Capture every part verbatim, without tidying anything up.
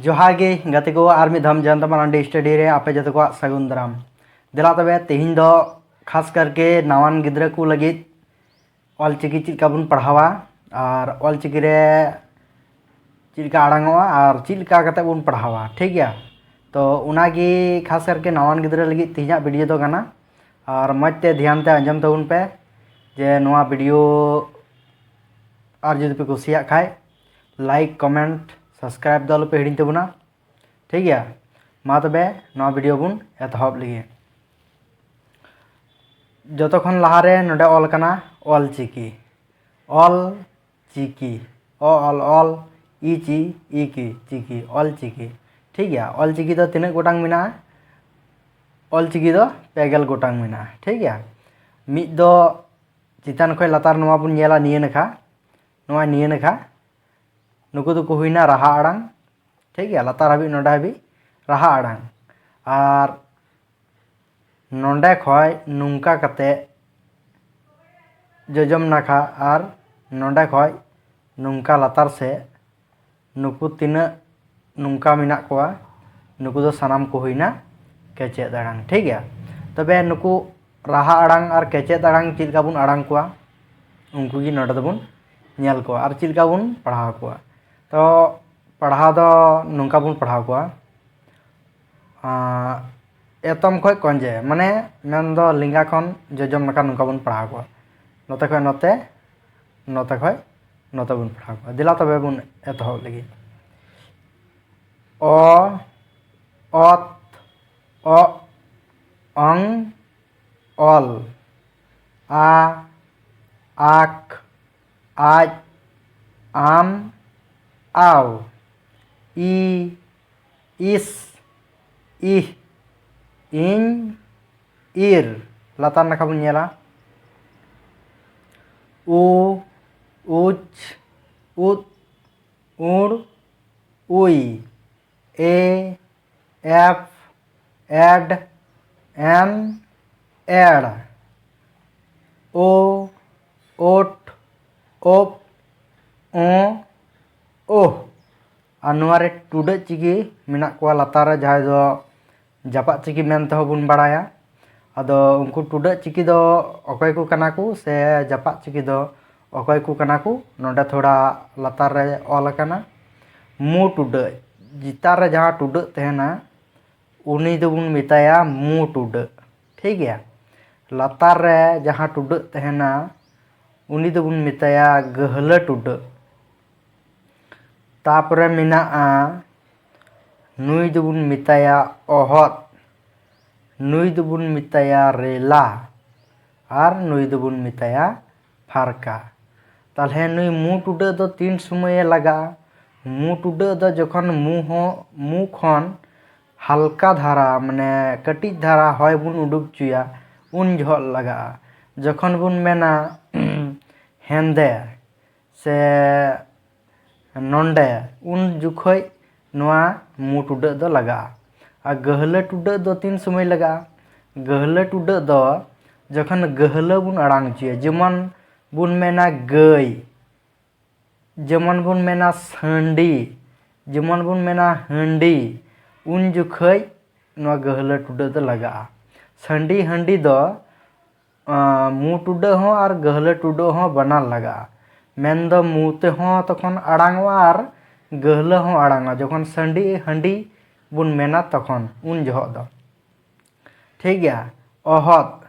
ᱡᱚᱦᱟᱨ ᱜᱮ ᱜᱟᱛᱮ ᱠᱚ, ᱟᱨ ᱢᱤᱫ ᱫᱷᱟᱣ ᱡᱚᱭᱚᱱᱛᱟ ᱢᱟᱨᱟᱱᱰᱤ ᱥᱴᱟᱰᱤ ᱨᱮ ᱟᱯᱮ ᱡᱚᱛᱚ ᱠᱚᱣᱟᱜ ᱥᱟᱹᱜᱩᱱ ᱫᱟᱨᱟᱢ᱾ ᱫᱮᱞᱟ ᱛᱚᱵᱮ ᱛᱮᱦᱮᱧ ᱫᱚ ᱠᱷᱟᱥ ᱠᱟᱨᱠᱮ ᱱᱟᱣᱟᱱ ᱜᱤᱫᱽᱨᱟᱹ ᱠᱚ ᱞᱟᱹᱜᱤᱫ ᱚᱞᱪᱤᱠᱤ ᱪᱮᱫ ᱞᱮᱠᱟ ᱵᱚᱱ ᱯᱟᱲᱦᱟᱣᱟ ᱟᱨ ᱚᱞᱪᱤᱠᱤ ᱨᱮ ᱪᱮᱫ ᱞᱮᱠᱟ ᱟᱲᱟᱝᱚᱜᱼᱟ ᱟᱨ ᱪᱮᱫ ᱞᱮᱠᱟ ᱠᱟᱛᱮ ᱵᱚᱱ ᱯᱟᱲᱦᱟᱣᱟ, ᱴᱷᱤᱠ ᱜᱮᱭᱟ? ᱛᱚ ᱚᱱᱟᱜᱮ ᱠᱷᱟᱥ ᱠᱟᱨᱠᱮ ᱱᱟᱣᱟᱱ ᱜᱤᱫᱽᱨᱟᱹ ᱞᱟᱹᱜᱤᱫ ᱛᱮᱦᱮᱧᱟᱜ ᱵᱷᱤᱰᱤᱭᱳ ᱫᱚ ᱠᱟᱱᱟ᱾ ᱟᱨ ᱢᱚᱡᱽ ᱛᱮ ᱫᱷᱮᱭᱟᱱ ᱛᱮ ᱟᱸᱡᱚᱢ ᱛᱟᱵᱚᱱ ᱯᱮ ᱡᱮ ᱱᱚᱣᱟ ᱵᱷᱤᱰᱤᱭᱳ ᱟᱨ ᱡᱩᱫᱤ ᱯᱮ ᱠᱩᱥᱤᱭᱟᱜ ᱠᱷᱟᱡ like, comment, subscribe ᱫᱚ ᱟᱞᱚᱯᱮ ᱦᱤᱲᱤᱧ ᱛᱟᱵᱚᱱᱟ, ᱴᱷᱤᱠ ᱜᱮᱭᱟ? ᱢᱟ ᱛᱚᱵᱮ ᱱᱚᱣᱟ ᱵᱷᱤᱰᱤᱭᱳ ᱵᱚᱱ ᱮᱛᱚᱦᱚᱵ ᱞᱮᱜᱮ᱾ ᱡᱚᱛᱚ ᱠᱷᱚᱱ ᱞᱟᱦᱟᱨᱮ ᱱᱚᱰᱮ ᱚᱞ ᱠᱟᱱᱟ ᱚᱞ ᱪᱤᱠᱤ, ᱚᱞ ᱪᱤᱠᱤ, ᱚ ᱚᱞ ᱚᱞ, ᱤ ᱪᱤ ᱤ ᱠᱤ, ᱪᱤᱠᱤ, ᱚᱞ ᱪᱤᱠᱤ, ᱴᱷᱤᱠ ᱜᱮᱭᱟ? ᱚᱞ ᱪᱤᱠᱤ ᱫᱚ ᱛᱤᱱᱟᱹᱜ ᱜᱚᱴᱟᱝ ᱢᱮᱱᱟᱜᱼᱟ? ᱚᱞ ᱪᱤᱠᱤ ᱫᱚ ᱯᱮ ᱜᱮᱞ ᱜᱚᱴᱟᱝ ᱢᱮᱱᱟᱜᱼᱟ, ᱴᱷᱤᱠ ᱜᱮᱭᱟ? ᱢᱤᱫ ᱫᱚ ᱪᱮᱛᱟᱱ ᱠᱷᱚᱱ ᱞᱟᱛᱟᱨ ᱱᱚᱣᱟ ᱵᱚᱱ ᱧᱮᱞᱟ, ᱱᱤᱭᱟᱹ ᱱᱟᱠᱷᱟ, ᱱᱚᱣᱟ ᱱᱤᱭᱟᱹ ᱱᱟᱠᱷᱟ, ᱱᱩᱠᱩ ᱫᱚᱠᱚ ᱦᱩᱭᱱᱟ ᱨᱟᱦᱟ ᱟᱲᱟᱝ, ᱴᱷᱤᱠ ᱜᱮᱭᱟ? ᱞᱟᱛᱟᱨ ᱦᱟᱹᱵᱤᱡ, ᱱᱚᱰᱮ ᱦᱟᱹᱵᱤᱡ ᱨᱟᱦᱟ ᱟᱲᱟᱝ᱾ ᱟᱨ ᱱᱚᱰᱮ ᱠᱷᱚᱡ ᱱᱚᱝᱠᱟ ᱠᱟᱛᱮ ᱡᱚᱡᱚᱢ ᱱᱟᱠᱷᱟ ᱟᱨ ᱱᱚᱰᱮ ᱠᱷᱚᱡ ᱱᱚᱝᱠᱟ ᱞᱟᱛᱟᱨ ᱥᱮᱫ, ᱱᱩᱠᱩ ᱛᱤᱱᱟᱹᱜ ᱱᱚᱝᱠᱟ ᱢᱮᱱᱟᱜ ᱠᱚᱣᱟ, ᱱᱩᱠᱩ ᱫᱚ ᱥᱟᱱᱟᱢ ᱠᱚ ᱦᱩᱭᱱᱟ ᱠᱮᱪᱮᱫ ᱟᱲᱟᱝ, ᱴᱷᱤᱠ ᱜᱮᱭᱟ? ᱛᱚᱵᱮ ᱱᱩᱠᱩ ᱨᱟᱦᱟ ᱟᱲᱟᱝ ᱟᱨ ᱠᱮᱪᱮᱫ ᱟᱲᱟᱝ ᱪᱮᱫ ᱞᱮᱠᱟ ᱵᱚᱱ ᱟᱲᱟᱝ ᱠᱚᱣᱟ, ᱩᱱᱠᱩ ᱜᱮ ᱱᱚᱰᱮ ᱫᱚᱵᱚᱱ ᱧᱮᱞ ᱠᱚᱣᱟ ᱟᱨ ᱪᱮᱫ ᱞᱮᱠᱟ ᱵᱚᱱ ᱯᱟᱲᱦᱟᱣ ᱠᱚᱣᱟ᱾ ᱛᱚ ᱯᱟᱲᱦᱟᱣ ᱫᱚ ᱱᱚᱝᱠᱟ ᱵᱚᱱ ᱯᱟᱲᱦᱟᱣ ᱠᱚᱣᱟ, ᱟᱸ, ᱮᱛᱚᱢ ᱠᱷᱚᱡ ᱠᱚᱧᱡᱮ, ᱢᱟᱱᱮ ᱢᱮᱱᱫᱚ ᱞᱮᱸᱜᱟ ᱠᱷᱚᱱ ᱡᱚᱡᱚᱢ ᱱᱟᱠᱷᱟ ᱱᱚᱝᱠᱟ ᱵᱚᱱ ᱯᱟᱲᱦᱟᱣ ᱠᱚᱣᱟ, ᱱᱚᱛᱮ ᱠᱷᱚᱡ ᱱᱚᱛᱮ, ᱱᱚᱛᱮ ᱠᱷᱚᱡ ᱱᱚᱛᱮ ᱵᱚᱱ ᱯᱟᱲᱦᱟᱣ ᱠᱚᱣᱟ᱾ ᱫᱮᱞᱟ ᱛᱚᱵᱮ ᱵᱚᱱ ᱮᱛᱚᱦᱚᱵ ᱞᱮᱜᱮ᱾ ᱚ, ᱚᱛ, ᱚᱜ, ᱚᱝ, ᱚᱞ, ᱟ, ᱟᱠ, ᱟᱡ, ᱟᱢ, ᱟᱣ, ᱤ, ᱤᱥ, ᱤᱦ, ᱤᱧ, ᱤᱨ᱾ ᱞᱟᱛᱟᱨ ᱱᱟᱠᱷᱟ ᱵᱚᱱ ᱧᱮᱞᱟ, ᱩ, ᱩᱪ, ᱩᱫ, ᱩᱲ, ᱩᱭ, ᱮ, ᱮᱯ, ᱮᱰ, ᱮᱱ, ᱮᱲ, ᱳ, ᱳᱴ, ᱳᱯ, ᱳ, ᱳᱦ, ᱟᱨ ᱱᱚᱣᱟ ᱨᱮ ᱴᱩᱰᱟᱹᱜ ᱪᱤᱠᱤ ᱢᱮᱱᱟᱜ ᱠᱚᱣᱟ ᱞᱟᱛᱟᱨ ᱨᱮ, ᱡᱟᱦᱟᱸᱭ ᱫᱚ ᱡᱟᱯᱟᱜ ᱪᱤᱠᱤ ᱢᱮᱱ ᱛᱮᱦᱚᱸ ᱵᱚᱱ ᱵᱟᱲᱟᱭᱟ᱾ ᱟᱫᱚ ᱩᱱᱠᱩ ᱴᱩᱰᱟᱹᱜ ᱪᱤᱠᱤ ᱫᱚ ᱚᱠᱚᱭ ᱠᱚ ᱠᱟᱱᱟ ᱠᱚ ᱥᱮ ᱡᱟᱯᱟᱜ ᱪᱤᱠᱤ ᱫᱚ ᱚᱠᱚᱭ ᱠᱚ ᱠᱟᱱᱟ ᱠᱚ, ᱱᱚᱰᱮ ᱛᱷᱚᱲᱟ ᱞᱟᱛᱟᱨ ᱨᱮ ᱚᱞ ᱟᱠᱟᱱᱟ᱾ ᱢᱩ ᱴᱩᱰᱟᱹᱜ, ᱪᱮᱛᱟᱱ ᱨᱮ ᱡᱟᱦᱟᱸ ᱴᱩᱰᱟᱹᱜ ᱛᱟᱦᱮᱱᱟ, ᱩᱱᱤ ᱫᱚᱵᱚᱱ ᱢᱮᱛᱟᱭᱟ ᱢᱩ ᱴᱩᱰᱟᱹᱜ᱾ ᱴᱷᱤᱠ ᱜᱮᱭᱟ? ᱞᱟᱛᱟᱨ ᱨᱮ ᱡᱟᱦᱟᱸ ᱴᱩᱰᱟᱹᱜ ᱛᱟᱦᱮᱱᱟ, ᱩᱱᱤ ᱫᱚᱵᱚᱱ ᱢᱮᱛᱟᱭᱟ ᱜᱟᱹᱦᱞᱟᱹ ᱴᱩᱰᱟᱹᱜ᱾ ᱛᱟᱯᱚᱨᱮ ᱢᱮᱱᱟᱜᱼᱟ, ᱱᱩᱭ ᱫᱚᱵᱚᱱ ᱢᱮᱛᱟᱭᱟ ᱚᱦᱚᱫ, ᱱᱩᱭ ᱫᱚᱵᱚᱱ ᱢᱮᱛᱟᱭᱟ ᱨᱮᱞᱟ, ᱟᱨ ᱱᱩᱭ ᱫᱚᱵᱚᱱ ᱢᱮᱛᱟᱭᱟ ᱯᱷᱟᱨᱠᱟ᱾ ᱛᱟᱦᱚᱞᱮ ᱱᱩᱭ ᱢᱩ ᱴᱩᱰᱟᱹᱜ ᱫᱚ ᱛᱤᱱ ᱥᱚᱢᱚᱭᱮ ᱞᱟᱜᱟᱜᱼᱟ? ᱢᱩ ᱴᱩᱰᱟᱹᱜ ᱫᱚ ᱡᱚᱠᱷᱚᱱ ᱢᱩ ᱦᱚᱸ, ᱢᱩ ᱠᱷᱚᱱ ᱦᱟᱞᱠᱟ ᱫᱷᱟᱨᱟ, ᱢᱟᱱᱮ ᱠᱟᱹᱴᱤᱡ ᱫᱷᱟᱨᱟ ᱦᱚᱭ ᱵᱚᱱ ᱩᱰᱩᱠ ᱦᱚᱪᱚᱭᱟ, ᱩᱱ ᱡᱚᱦᱚᱜ ᱞᱟᱜᱟᱜᱼᱟ᱾ ᱡᱚᱠᱷᱚᱱ ᱵᱚᱱ ᱢᱮᱱᱟ ᱦᱮᱸᱫᱮ ᱥᱮ ᱱᱚᱸᱰᱮ, ᱩᱱ ᱡᱚᱠᱷᱚᱡ ᱱᱚᱣᱟ ᱢᱩ ᱴᱩᱰᱟᱹᱜ ᱫᱚ ᱞᱟᱜᱟᱜᱼᱟ᱾ ᱟᱨ ᱜᱟᱹᱦᱞᱟᱹ ᱴᱩᱰᱟᱹᱜ ᱫᱚ ᱛᱤᱱ ᱥᱚᱢᱚᱭ ᱞᱟᱜᱟᱜᱼᱟ? ᱜᱟᱹᱦᱞᱟᱹ ᱴᱩᱰᱟᱹᱜ ᱫᱚ ᱡᱚᱠᱷᱚᱱ ᱜᱟᱹᱦᱞᱟᱹ ᱵᱚᱱ ᱟᱲᱟᱝ ᱦᱚᱪᱚᱭᱟ, ᱡᱮᱢᱚᱱ ᱵᱚᱱ ᱢᱮᱱᱟ ᱜᱟᱹᱭ, ᱡᱮᱢᱚᱱ ᱵᱚᱱ ᱢᱮᱱᱟ ᱥᱟᱺᱰᱤ, ᱡᱮᱢᱚᱱ ᱵᱚᱱ ᱢᱮᱱᱟ ᱦᱟᱺᱰᱤ, ᱩᱱ ᱡᱚᱠᱷᱚᱡ ᱱᱚᱣᱟ ᱜᱟᱹᱦᱞᱟᱹ ᱴᱩᱰᱟᱹᱜ ᱫᱚ ᱞᱟᱜᱟᱜᱼᱟ᱾ ᱥᱟᱺᱰᱤ ᱦᱟᱺᱰᱤ ᱫᱚ, ᱟᱸ, ᱢᱩ ᱴᱩᱰᱟᱹᱜ ᱦᱚᱸ ᱟᱨ ᱜᱟᱹᱦᱞᱟᱹ ᱴᱩᱰᱟᱹᱜ ᱦᱚᱸ ᱵᱟᱱᱟᱨ ᱞᱟᱜᱟᱜᱼᱟ᱾ ᱢᱮᱱᱫᱚ ᱢᱩ ᱛᱮᱦᱚᱸ ᱛᱚᱠᱷᱚᱱ ᱟᱲᱟᱝᱚᱜᱼᱟ ᱟᱨ ᱜᱟᱹᱦᱞᱟᱹ ᱦᱚᱸ ᱟᱲᱟᱝᱚᱜᱼᱟ᱾ ᱡᱚᱠᱷᱚᱱ ᱥᱟᱺᱰᱤ ᱦᱟᱺᱰᱤ ᱵᱚᱱ ᱢᱮᱱᱟ ᱛᱚᱠᱷᱚᱱ, ᱩᱱ ᱡᱚᱦᱚᱜ ᱫᱚ᱾ ᱴᱷᱤᱠ ᱜᱮᱭᱟ? ᱚᱦᱚᱫ,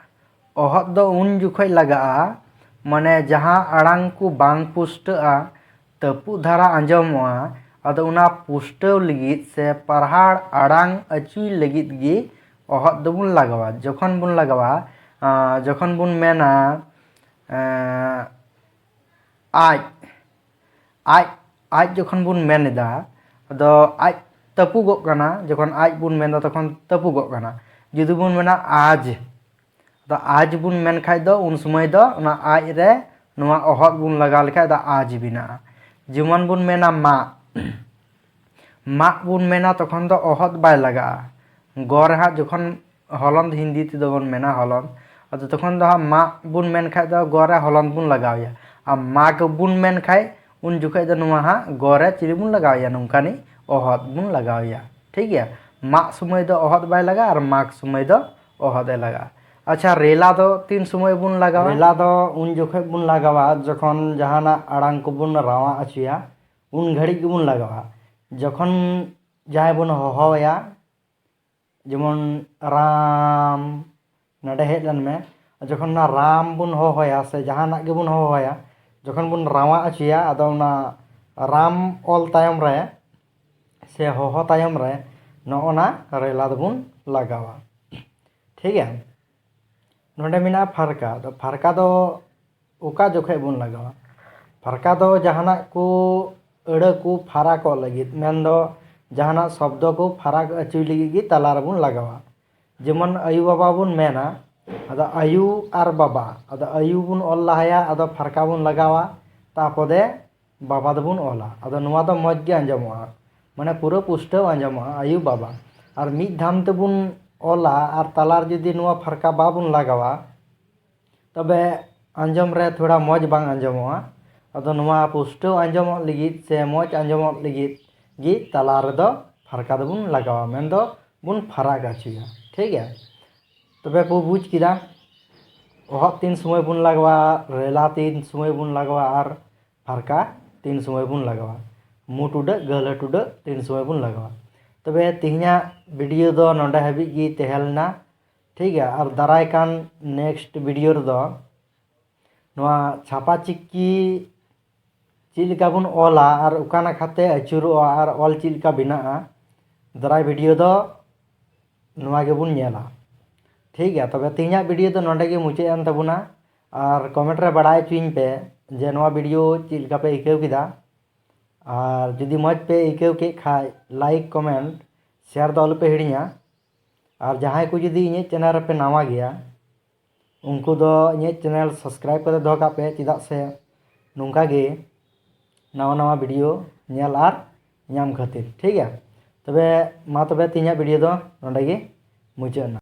ᱚᱦᱚᱫ ᱫᱚ ᱩᱱ ᱡᱚᱠᱷᱚᱡ ᱞᱟᱜᱟᱜᱼᱟ, ᱢᱟᱱᱮ ᱡᱟᱦᱟᱸ ᱟᱲᱟᱝ ᱠᱚ ᱵᱟᱝ ᱯᱩᱥᱴᱟᱹᱜᱼᱟ, ᱛᱟᱹᱯᱩᱜ ᱫᱷᱟᱨᱟ ᱟᱸᱡᱚᱢᱚᱜᱼᱟ, ᱟᱫᱚ ᱚᱱᱟ ᱯᱩᱥᱴᱟᱹᱣ ᱞᱟᱹᱜᱤᱫ ᱥᱮ ᱯᱟᱨᱦᱟᱲ ᱟᱲᱟᱝ ᱟᱹᱪᱩᱭ ᱞᱟᱹᱜᱤᱫ ᱜᱮ ᱚᱦᱚᱫ ᱫᱚᱵᱚᱱ ᱞᱟᱜᱟᱣᱟ᱾ ᱡᱚᱠᱷᱚᱱ ᱵᱚᱱ ᱞᱟᱜᱟᱣᱟ, ᱟᱸ, ᱡᱚᱠᱷᱚᱱ ᱵᱚᱱ ᱢᱮᱱᱟ, ᱟᱸ, ᱟᱡ, ᱟᱡ, ᱟᱡ ᱡᱚᱠᱷᱚᱱ ᱵᱚᱱ ᱢᱮᱱ ᱮᱫᱟ, ᱟᱫᱚ ᱟᱡ ᱛᱟᱹᱯᱩᱜᱚᱜ ᱠᱟᱱᱟ, ᱡᱚᱠᱷᱚᱱ ᱟᱡ ᱵᱚᱱ ᱢᱮᱱᱫᱟ ᱛᱚᱠᱷᱚᱱ ᱛᱟᱹᱯᱩᱜᱚᱜ ᱠᱟᱱᱟ᱾ ᱡᱩᱫᱤ ᱵᱚᱱ ᱢᱮᱱᱟ ᱟᱡ, ᱟᱫᱚ ᱟᱡ ᱵᱚᱱ ᱢᱮᱱ ᱠᱷᱟᱡ ᱫᱚ ᱩᱱ ᱥᱚᱢᱚᱭ ᱫᱚ ᱚᱱᱟ ᱟᱡ ᱨᱮ ᱱᱚᱣᱟ ᱚᱦᱚᱫ ᱵᱚᱱ ᱞᱟᱜᱟᱣ ᱞᱮᱠᱷᱟᱡ ᱫᱚ ᱟᱡ ᱵᱮᱱᱟᱜᱼᱟ᱾ ᱡᱮᱢᱚᱱ ᱵᱚᱱ ᱢᱮᱱᱟ ᱢᱟᱜ, ᱢᱟᱜ ᱵᱚᱱ ᱢᱮᱱᱟ ᱛᱚᱠᱷᱚᱱ ᱫᱚ ᱚᱦᱚᱫ ᱵᱟᱭ ᱞᱟᱜᱟᱜᱼᱟ᱾ ᱜᱚ ᱨᱮ ᱦᱟᱸᱜ ᱡᱚᱠᱷᱚᱱ ᱦᱚᱞᱚᱱᱫ, ᱦᱤᱱᱫᱤ ᱛᱮᱫᱚ ᱵᱚᱱ ᱢᱮᱱᱟ ᱦᱚᱞᱚᱱᱫ, ᱟᱫᱚ ᱛᱚᱠᱷᱚᱱ ᱫᱚ ᱦᱟᱸᱜ ᱢᱟᱜ ᱵᱚᱱ ᱢᱮᱱ ᱠᱷᱟᱡ ᱫᱚ ᱜᱚ ᱨᱮ ᱦᱚᱞᱚᱱᱫ ᱵᱚᱱ ᱞᱟᱜᱟᱣ ᱮᱭᱟ᱾ ᱟᱨ ᱢᱟᱜᱽ ᱵᱚᱱ ᱢᱮᱱ ᱠᱷᱟᱡ ᱩᱱ ᱡᱚᱠᱷᱚᱡ ᱫᱚ ᱱᱚᱣᱟ ᱦᱟᱸᱜ ᱜᱚ ᱨᱮ ᱪᱤᱞᱤ ᱵᱚᱱ ᱞᱟᱜᱟᱣ ᱮᱭᱟ? ᱱᱚᱝᱠᱟᱱᱤᱡ ᱚᱦᱚᱫ ᱵᱚᱱ ᱞᱟᱜᱟᱣ ᱮᱭᱟ, ᱴᱷᱤᱠ ᱜᱮᱭᱟ᱾ ᱢᱟᱜ ᱥᱚᱢᱚᱭ ᱫᱚ ᱚᱦᱚᱫ ᱵᱟᱭ ᱞᱟᱜᱟᱜᱼᱟ ᱟᱨ ᱢᱟᱜᱽ ᱥᱚᱢᱚᱭ ᱫᱚ ᱚᱦᱚᱫ ᱮ ᱞᱟᱜᱟᱜᱼᱟ᱾ ᱟᱪᱪᱷᱟ, ᱨᱮᱞᱟ ᱫᱚ ᱛᱤᱱ ᱥᱚᱢᱚᱭ ᱵᱚᱱ ᱞᱟᱜᱟᱣᱟ? ᱨᱮᱞᱟ ᱫᱚ ᱩᱱ ᱡᱚᱠᱷᱚᱡ ᱵᱚᱱ ᱞᱟᱜᱟᱣᱟ ᱡᱚᱠᱷᱚᱱ ᱡᱟᱦᱟᱱᱟᱜ ᱟᱲᱟᱝ ᱠᱚᱵᱚᱱ ᱨᱟᱣᱟᱜ ᱦᱚᱪᱚᱭᱟ, ᱩᱱ ᱜᱷᱟᱹᱲᱤᱡ ᱜᱮᱵᱚᱱ ᱞᱟᱜᱟᱣᱟ᱾ ᱡᱚᱠᱷᱚᱱ ᱡᱟᱦᱟᱸᱭ ᱵᱚᱱ ᱦᱚᱦᱚᱣᱟᱭᱟ, ᱡᱮᱢᱚᱱ ᱨᱟᱢ, ᱱᱚᱰᱮ ᱦᱮᱡ ᱞᱮᱱ ᱢᱮ, ᱡᱚᱠᱷᱚᱱ ᱚᱱᱟ ᱨᱟᱢ ᱵᱚᱱ ᱦᱚᱦᱚᱭᱟ ᱥᱮ ᱡᱟᱦᱟᱱᱟᱜ ᱜᱮᱵᱚᱱ ᱦᱚᱦᱚᱭᱟ, ᱡᱚᱠᱷᱚᱱ ᱵᱚᱱ ᱨᱟᱣᱟᱜ ᱦᱚᱪᱚᱭᱟ, ᱟᱫᱚ ᱚᱱᱟ ᱨᱟᱢ ᱚᱞ ᱛᱟᱭᱚᱢ ᱨᱮ ᱥᱮ ᱦᱚᱦᱚ ᱛᱟᱭᱚᱢ ᱨᱮ ᱱᱚᱜᱼᱚ ᱱᱟ ᱨᱮᱞᱟ ᱫᱚᱵᱚᱱ ᱞᱟᱜᱟᱣᱟ, ᱴᱷᱤᱠ ᱜᱮᱭᱟ᱾ ᱱᱚᱰᱮ ᱢᱮᱱᱟᱜᱼᱟ ᱯᱷᱟᱨᱠᱟ᱾ ᱟᱫᱚ ᱯᱷᱟᱨᱠᱟ ᱫᱚ ᱚᱠᱟ ᱡᱚᱠᱷᱮᱡ ᱵᱚᱱ ᱞᱟᱜᱟᱣᱟ? ᱯᱷᱟᱨᱠᱟ ᱫᱚ ᱡᱟᱦᱟᱱᱟᱜ ᱠᱚ ᱟᱹᱲᱟᱹ ᱠᱚ ᱯᱷᱟᱨᱟᱠᱚᱜ ᱞᱟᱹᱜᱤᱫ, ᱢᱮᱱᱫᱚ ᱡᱟᱦᱟᱱᱟᱜ ᱥᱚᱵᱫᱚ ᱠᱚ ᱯᱷᱟᱨᱟᱠ ᱦᱚᱪᱚᱭ ᱞᱟᱹᱜᱤᱫ ᱜᱮ ᱛᱟᱞᱟ ᱨᱮᱵᱚᱱ ᱞᱟᱜᱟᱣᱟ᱾ ᱡᱮᱢᱚᱱ ᱟᱭᱳ ᱵᱟᱵᱟ ᱵᱚᱱ ᱢᱮᱱᱟ, ᱟᱫᱚ ᱟᱭᱳ ᱟᱨ ᱵᱟᱵᱟ, ᱟᱫᱚ ᱟᱭᱳ ᱵᱚᱱ ᱚᱞ ᱞᱟᱦᱟᱭᱟ, ᱟᱫᱚ ᱯᱷᱟᱨᱠᱟ ᱵᱚᱱ ᱞᱟᱜᱟᱣᱟ, ᱛᱟᱯᱚᱨᱮ ᱵᱟᱵᱟ ᱫᱚᱵᱚᱱ ᱚᱞᱟ᱾ ᱟᱫᱚ ᱱᱚᱣᱟ ᱫᱚ ᱢᱚᱡᱽ ᱜᱮ ᱟᱸᱡᱚᱢᱚᱜᱼᱟ, ᱢᱟᱱᱮ ᱯᱩᱨᱟᱹ ᱯᱩᱥᱴᱟᱹᱣ ᱟᱸᱡᱚᱢᱚᱜᱼᱟ ᱟᱭᱳ ᱵᱟᱵᱟ᱾ ᱟᱨ ᱢᱤᱫ ᱫᱷᱟᱢ ᱛᱮᱵᱚᱱ ᱚᱞᱟ ᱟᱨ ᱛᱟᱞᱟ ᱨᱮ ᱡᱩᱫᱤ ᱱᱚᱣᱟ ᱯᱷᱟᱨᱠᱟ ᱵᱟᱵᱚᱱ ᱞᱟᱜᱟᱣᱟ, ᱛᱚᱵᱮ ᱟᱸᱡᱚᱢ ᱨᱮ ᱛᱷᱚᱲᱟ ᱢᱚᱡᱽ ᱵᱟᱝ ᱟᱸᱡᱚᱢᱚᱜᱼᱟ᱾ ᱟᱫᱚ ᱱᱚᱣᱟ ᱯᱩᱥᱴᱟᱹᱣ ᱟᱸᱡᱚᱢᱚᱜ ᱞᱟᱹᱜᱤᱫ ᱥᱮ ᱢᱚᱡᱽ ᱟᱸᱡᱚᱢᱚᱜ ᱞᱟᱹᱜᱤᱫ ᱜᱮ ᱛᱟᱞᱟ ᱨᱮᱫᱚ ᱯᱷᱟᱨᱠᱟ ᱫᱚᱵᱚᱱ ᱞᱟᱜᱟᱣᱟ, ᱢᱮᱱᱫᱚ ᱵᱚᱱ ᱯᱷᱟᱨᱟᱠ ᱦᱚᱪᱚᱭᱟ, ᱴᱷᱤᱠ ᱜᱮᱭᱟ᱾ ᱛᱚᱵᱮ ᱵᱚ ᱵᱩᱡᱽ ᱠᱮᱫᱟ ᱚᱦᱚᱫ ᱛᱤᱱ ᱥᱚᱢᱚᱭ ᱵᱚᱱ ᱞᱟᱜᱟᱣᱟ, ᱨᱮᱞᱟ ᱛᱤᱱ ᱥᱚᱢᱚᱭ ᱵᱚᱱ ᱞᱟᱜᱟᱣᱟ ᱟᱨ ᱯᱷᱟᱨᱠᱟ ᱛᱤᱱ ᱥᱚᱢᱚᱭ ᱵᱚᱱ ᱞᱟᱜᱟᱣᱟ, ᱢᱩ ᱴᱩᱰᱟᱹᱜ ᱜᱟᱹᱦᱞᱟᱹ ᱴᱩᱰᱟᱹᱜ ᱛᱤᱱ ᱥᱚᱢᱚᱭ ᱵᱚᱱ ᱞᱟᱜᱟᱣᱟ᱾ ᱛᱚᱵᱮ ᱛᱮᱦᱮᱧᱟᱜ ᱵᱷᱤᱰᱤᱭᱳ ᱫᱚ ᱱᱚᱰᱮ ᱦᱟᱹᱵᱤᱡ ᱜᱮ ᱛᱟᱦᱮᱸ ᱞᱮᱱᱟ, ᱴᱷᱤᱠ ᱜᱮᱭᱟ᱾ ᱟᱨ ᱫᱟᱨᱟᱭ ᱠᱟᱱ ᱱᱮᱠᱥᱴ ᱵᱷᱤᱰᱤᱭᱳ ᱨᱮᱫᱚ ᱱᱚᱣᱟ ᱪᱷᱟᱯᱟ ᱪᱤᱠᱤ ᱪᱮᱫ ᱞᱮᱠᱟ ᱵᱚᱱ ᱚᱞᱟ ᱟᱨ ᱚᱠᱟ ᱱᱟᱠᱷᱟᱛᱮ ᱟᱹᱪᱩᱨᱚᱜᱼᱟ ᱟᱨ ᱚᱞ ᱪᱮᱫ ᱞᱮᱠᱟ ᱵᱮᱱᱟᱜᱼᱟ, ᱫᱟᱨᱟᱭ ᱵᱷᱤᱰᱤᱭᱳ ᱫᱚ ᱱᱚᱣᱟ ᱜᱮᱵᱚᱱ ᱧᱮᱞᱟ᱾ ᱴᱷᱤᱠ ᱜᱮᱭᱟ, ᱛᱚᱵᱮ ᱛᱮᱦᱮᱧᱟᱜ ᱵᱷᱤᱰᱤᱭᱳ ᱫᱚ ᱱᱚᱰᱮ ᱜᱮ ᱢᱩᱪᱟᱹᱫ ᱮᱱ ᱛᱟᱵᱚᱱᱟ᱾ ᱟᱨ ᱠᱚᱢᱮᱱᱴ ᱨᱮ ᱵᱟᱲᱟᱭ ᱦᱚᱪᱚᱧ ᱯᱮ ᱡᱮ ᱱᱚᱣᱟ ᱵᱷᱤᱰᱤᱭᱳ ᱪᱮᱫ ᱞᱮᱠᱟ ᱯᱮ ᱟᱹᱭᱠᱟᱹᱣ ᱠᱮᱫᱟ᱾ ᱟᱨ ᱡᱩᱫᱤ ᱢᱚᱡᱽ ᱯᱮ ᱟᱹᱭᱠᱟᱹᱣ ᱠᱮᱫ ᱠᱷᱟᱡ, ᱞᱟᱭᱤᱠ, ᱠᱚᱢᱮᱱᱴ, ᱥᱮᱭᱟᱨ ᱫᱚ ᱟᱞᱚᱯᱮ ᱦᱤᱲᱤᱧᱟ᱾ ᱟᱨ ᱡᱟᱦᱟᱸᱭ ᱠᱚ ᱡᱩᱫᱤ ᱤᱧᱟᱹᱜ ᱪᱮᱱᱮᱞ ᱨᱮᱯᱮ ᱱᱟᱣᱟ ᱜᱮᱭᱟ, ᱩᱱᱠᱩ ᱫᱚ ᱤᱧᱟᱹᱜ ᱪᱮᱱᱮᱞ ᱥᱟᱵᱥᱠᱨᱟᱭᱤᱵ ᱠᱟᱛᱮ ᱫᱚᱦᱚ ᱠᱟᱜ ᱯᱮ, ᱪᱮᱫᱟᱜ ᱥᱮ ᱱᱚᱝᱠᱟ ᱜᱮ ᱱᱟᱣᱟ ᱱᱟᱣᱟ ᱵᱷᱤᱰᱤᱭᱳ ᱧᱮᱞ ᱟᱨ ᱧᱟᱢ ᱠᱷᱟᱹᱛᱤᱨ, ᱴᱷᱤᱠ ᱜᱮᱭᱟ᱾ ᱛᱚᱵᱮ ᱢᱟ ᱛᱚᱵᱮ ᱛᱮᱦᱮᱧᱟᱜ ᱵᱷᱤᱰᱤᱭᱳ ᱫᱚ ᱱᱚᱰᱮ ᱜᱮ ᱢᱩᱪᱟᱹᱫ ᱮᱱᱟ᱾